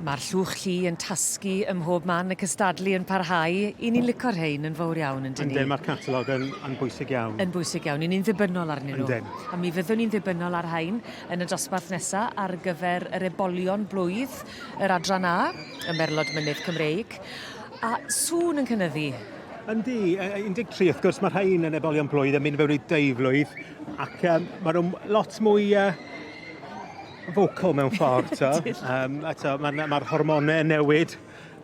Mae'r llwch llu yn tasgu ym mhob man, y cystadlu yn parhau. I ni'n lico'r rhein yn fawr iawn, yn dyn ni? Yndyn, mae'r catalog yn, yn bwysig iawn. Yn bwysig iawn. I ni'n ddibynnol arnyn nhw. Yndyn. A mi fyddwn ni'n ddibynnol ar rhain yn y dosbarth nesa ar gyfer yr ebolion blwydd, yr adran A, y Merlod Mynydd Cymreig. A sŵn yn cynyddu. Yndi, 13 wrth gwrs, mae rhain yn ebolion blwydd yn mynd fewn i deuflwydd ac um, maen nhw'n lot mwy uh, vocal mewn ffordd, to. Um, eto, mae'r ma hormonau yn newid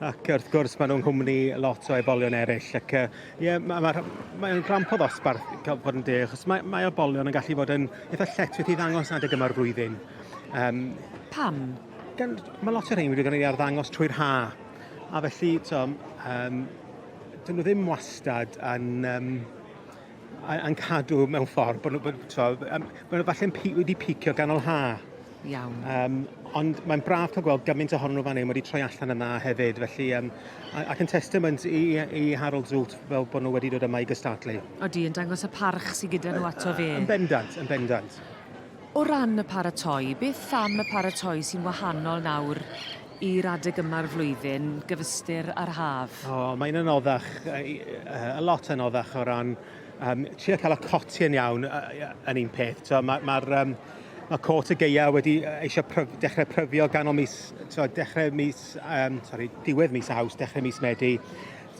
ac wrth gwrs maen nhw'n nghwmni lot o ebolion eraill ac ie, uh, yeah, mae'n ma, ma gramp o ddosbarth cael fod yn deg, achos mae, mae ebolion yn gallu fod yn eitha lletchwith i ddangos adeg yma'r flwyddyn. Um, Pam? Gan, mae lot o'r rhain wedi cael ei arddangos trwy'r ha, a felly, to, um, dyn nhw ddim wastad yn, um, yn cadw mewn ffordd, bod nhw, bod, to, um, maen nhw falle'n pi, wedi picio ganol ha. Iawn. Um, ond mae'n braf cael gweld gymaint ohonyn nhw fan hyn wedi troi allan yna hefyd, felly, um, ac yn testament i, i Harold Zoot fel bod nhw wedi dod yma i gystadlu. Odi, yn dangos y parch sydd gyda nhw ato fe. Yn bendant, yn bendant. O ran y paratoi, beth am y paratoi sy'n wahanol nawr i'r adeg yma'r flwyddyn, gyfystyr â'r haf? O, mae'n anoddach, a lot anoddach o ran um, trio cael y coti yn iawn yn un peth. So, Mae'r ma, ma, um, ma cot y gaea wedi eisiau pryf, dechrau pryfio ganol mis, so, dechrau mis, um, sorry, diwedd mis Awst, dechrau mis Medi.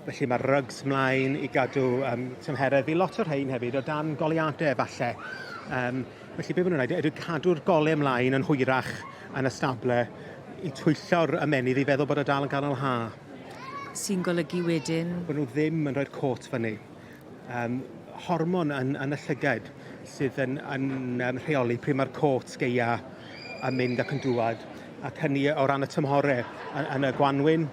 Felly mae'r rugs mlaen i gadw um, tymheredd. Fi lot o'r rhain hefyd o dan goliadau falle. Um, Felly be maen nhw'n gwneud ydy cadw'r golau ymlaen yn hwyrach yn y stable i twyllo'r ymennydd i feddwl bod o dal yn ganol ha. Sy'n golygu wedyn? Bod nhw ddim yn rhoi'r cot fyny. Um, hormon yn, yn y llyged sydd yn, yn um, rheoli pryd mae'r cot gaea yn mynd ac yn dŵad. Ac hynny o ran y tymhorau yn, yn y gwanwyn,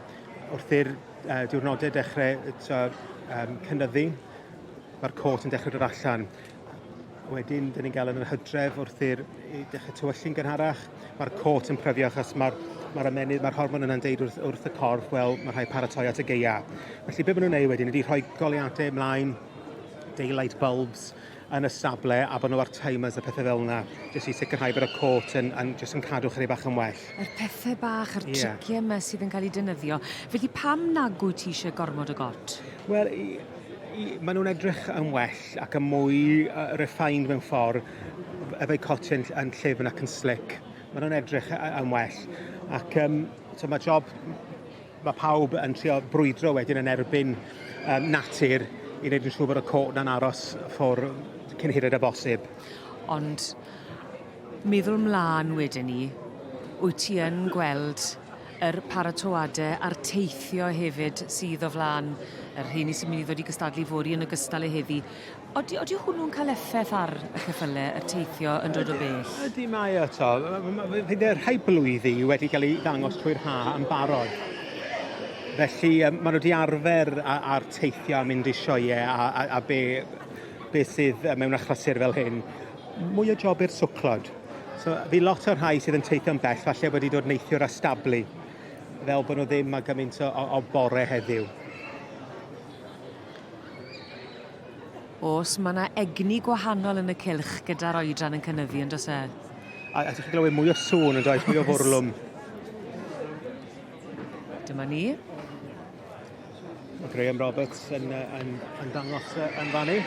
wrth i'r uh, diwrnodau dechrau to, um, cynyddu, mae'r cot yn dechrau dod allan. Wedyn, dyn ni'n gael yn yr hydref wrth i'r i dechrau tywyllu'n gynharach. Mae'r cot yn pryfio achos mae'r mae ymennydd, mae'r hormon yna'n deud wrth, wrth y corff, wel, mae rhaid paratoi at y gaea. Felly, be maen nhw'n neud wedyn ydy rhoi goleuadau ymlaen, daylight bulbs, yn y sable a bod nhw ar timers a pethau fel yna, jyst i sicrhau bod y cot yn, yn, jyst yn cadw chydig bach yn well. Yr pethau bach, yr yeah. triciau yma sydd yn cael eu defnyddio. Felly pam nag wyt ti eisiau gormod o got? Wel, maen nhw'n edrych yn well ac yn mwy uh, refined mewn ffordd efo'u cotiau yn, yn llyfn ac yn slick. Maen nhw'n edrych yn well. Ac um, so mae job, mae pawb yn trio brwydro wedyn yn erbyn um, natur i wneud yn siŵr bod y cot na'n aros ffwrdd cyn hired â bosib. Ond meddwl mlaen wedyn ni, wyt ti yn gweld yr paratoade a'r teithio hefyd sydd o flaen y rheini sy'n mynd i ddod i gystadlu fory yn ogystal â heddi. Odi, odi hwnnw'n cael effaith ar y ceffyle, y teithio yn dod o bell? Ydy mae o to. Fydd y rhai blwyddi wedi cael ei ddangos trwy'r ha yn barod. Felly um, maen nhw wedi arfer a'r teithio a mynd i sioeau a, a, a be, be sydd mewn achlysur fel hyn. Mwy o job i'r swclod. So fi lot o'r rhai sydd yn teithio'n bell falle wedi dod neithiwr a stablu, fel bod nhw ddim â gymaint o, o, o bore heddiw. Oes, mae yna egni gwahanol yn y cylch gyda'r oedran yn cynyddu, yn does e? A, a chi'n glywed mwy o sŵn yn does, mwy o fwrlwm. Dyma ni. Mae Graham Roberts yn, yn, yn dangos yn fannu.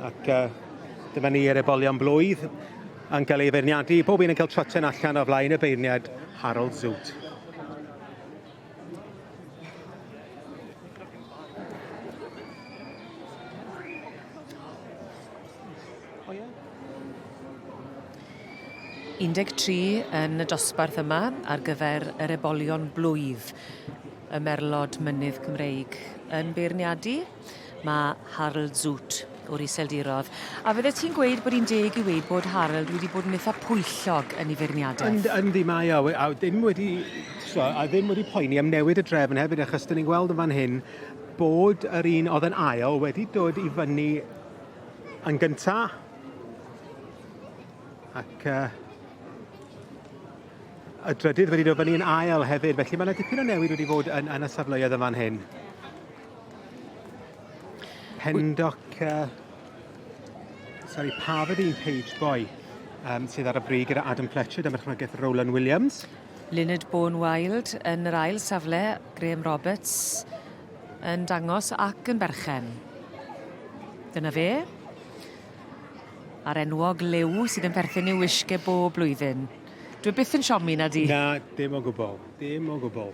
Ac uh, dyma ni yr ebolion blwydd yn cael ei feirniadu. Pob un yn cael troten allan o flaen y beirniad Harold Zoot. O ie? 13 yn y dosbarth yma ar gyfer yr ebolion blwydd, y merlod mynydd Cymreig. Yn beirniadu, mae Harold Zoot o'r Iseldirodd. A fyddet ti'n gweud bod hi'n deg i weud bod Harold wedi bod yn eitha pwyllog yn ei feirniadaeth? Ynd, yndi mae o, a ddim wedi, so, a ddim wedi poeni am newid y drefn hefyd, achos dyn ni'n gweld yn fan hyn bod yr un oedd yn ail wedi dod i fyny yn gynta. Ac uh, y drydydd wedi dod fyny yn ail hefyd, felly mae yna dipyn o newid wedi bod yn, yn y safleoedd yn fan hyn. Pendoc... Uh, sorry, Parvati Page Boy. sydd ar y brig gyda Adam Fletcher, dan berchnogaeth Roland Williams. Leonard Bourne Wild yn yr ail safle, Graham Roberts yn dangos ac yn berchen. Dyna fe. A'r enwog liw sydd yn perthyn i'w wisg e bob blwyddyn. Dwi byth yn siomi na di. Na, dim o gwbl. Dim o gwbl.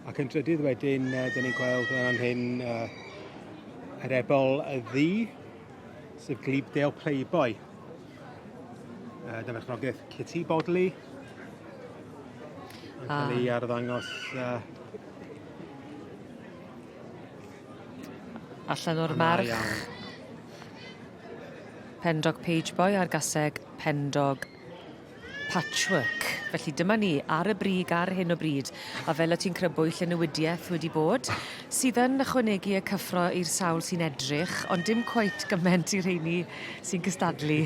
Ac yn drydydd wedyn, dyn ni'n gweld yn hyn yr ebol y ddu, sef Glebedale Playboy. Dyma berchnogaeth Kitty Bodley. Yn cael ei arddangos allan o'r march. Pendog Pageboy a'r gaseg Pendog Patchwork. Felly dyma ni ar y brig ar hyn o bryd a fel y ti'n crybwyll y newidieth wedi bod sydd yn ychwanegu y cyffro i'r sawl sy'n edrych ond dim cweit gyment i'r rheini sy'n cystadlu.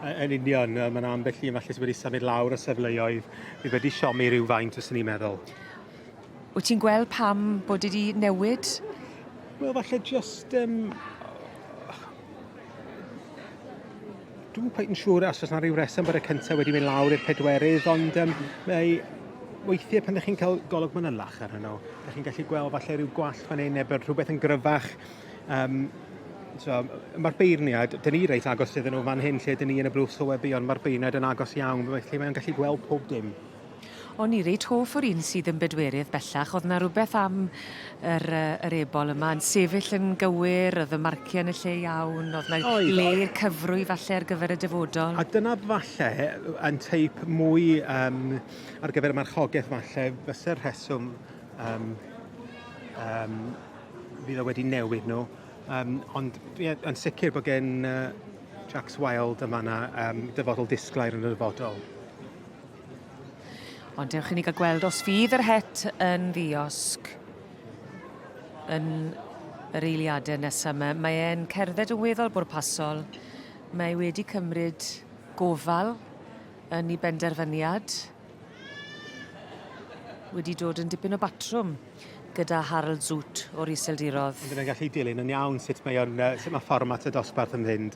Yn union, mae yna ambell un falle sydd wedi symud lawr y safleoedd, fydd wedi siomi rhywfaint os ni'n meddwl. Wyt ti'n gweld pam bod e 'di newid? Wel falle jyst Dwi'm cweit yn siŵr os oes 'na ryw reswm bod y cyntaf wedi mynd lawr i'r pedwerydd, ond mae weithiau pan ydych chi'n cael golwg manylach arnyn nhw, ydych chi'n gallu gweld falle rhyw gwall fan hyn neu bod rhywbeth yn gryfach. So, mae'r beirniad, dyn ni reit agos iddyn nhw fan hyn lle dyn ni yn y blwch sylwebu, ond mae'r beirniad yn agos iawn, felly mae'n gallu gweld pob dim. O'n i reit hoff o'r un sydd yn bedwerydd bellach. O'dd 'na rwbeth am yr yy yr ebol yma yn sefyll yn gywir, o'dd y marcie yn y lle iawn, o'dd 'na Oedd. le i'r cyfrwy falle ar gyfer y dyfodol. A dyna falle yn teip mwy yym ar gyfer y marchogeth falle fyse'r rheswm yym yym fydd o wedi newid nhw. Yym ond ie yn sicr bod gen yy Jacks Wild yn fan'na yym dyfodol disglair yn y dyfodol. Ond dewch i ni gael gweld os fydd yr het yn ddiosg yn yr eiliadau nesaf yma. Mae e'n cerdded yn weddol bwrpasol. Mae wedi cymryd gofal yn ei benderfyniad. Wedi dod yn dipyn o batrwm gyda Harold Zoot o'r Iseldirodd. Ond yna'n gallu dilyn yn iawn sut mae o'n, sut mae fformat y dosbarth yn fynd.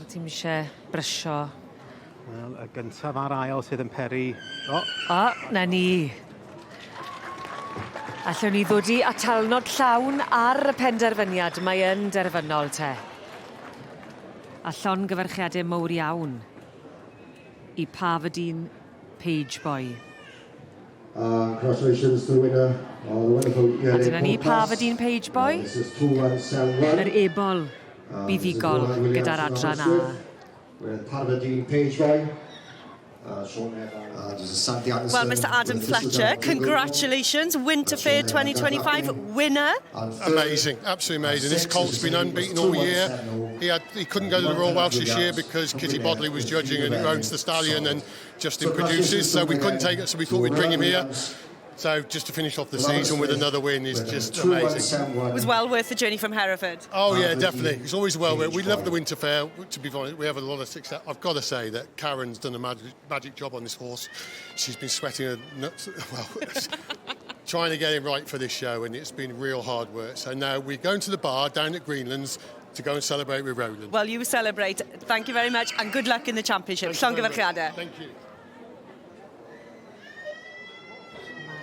Ti'm isie brysio. Wel, y gyntaf a'r ail sydd yn peri... O! O, 'na ni. Allwn ni ddod i atalnod llawn ar y penderfyniad, mae yn derfynol te. A llongyfarchiade mowr iawn i Parvadine Pageboy. Uh, congratulations to the winner of the wonderful A dyna ni, Parvadine Pageboy. This is 2171. Yr ebol buddugol gyda'r adran A. With Parvadine Pageboy. Sean Evans. Sandy Anderson. Well, Mr. Adam Fletcher, congratulations. Winterfair 2025 winner. Amazing, absolutely amazing. This colt's been unbeaten all year. He couldn't go to the Royal Welsh this year because Kitty Bodley was judging and who owns the stallion and Justin produces, so we couldn't take it, so we thought we'd bring him here. So just to finish off the season with another win is just amazing. It was well worth the journey from Hereford. Oh yeah, definitely. It's always well worth. We love the Winterfair. To be honest, we have a lot of success. I've got to say that Karen's done a magic, magic job on this horse. She's been sweating her nuts. Well, trying to get him right for this show, and it's been real hard work. So now we're going to the bar down at Greenlands to go and celebrate with Roland. Well, you celebrate. Thank you very much and good luck in the championship. Thank you very much. Llongyfarchiadau. Thank you.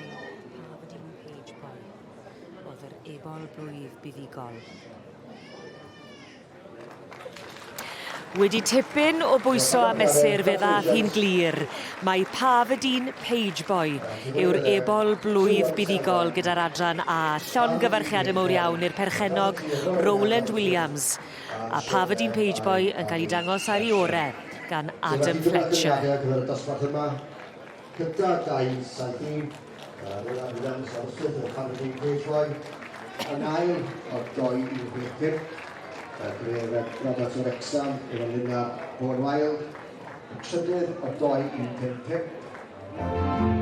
Mae Parvadine Pageboy oedd yr ebol blwydd buddugol. Wedi tipyn o bwyso a mesur fe ddath hi'n glir mai Parvadine Pageboy yw'r ebol blwydd buddugol gyda'r adran A. Llongyfarchiadau mowr iawn i'r perchennog Rowland Williams a Parvadine Pageboy yn cael ei dangos ar ei ore gan Adam Fletcher. Ar gyfer y dosbarth yma, gyda 271, Roland Williams o'r Ystwyth o Parvadine Pageboy, yn ail o 2-1-6-5, Graham Roberts o Wrexham efo Luna Bourne Wild, y trydydd o 2-1-5-5.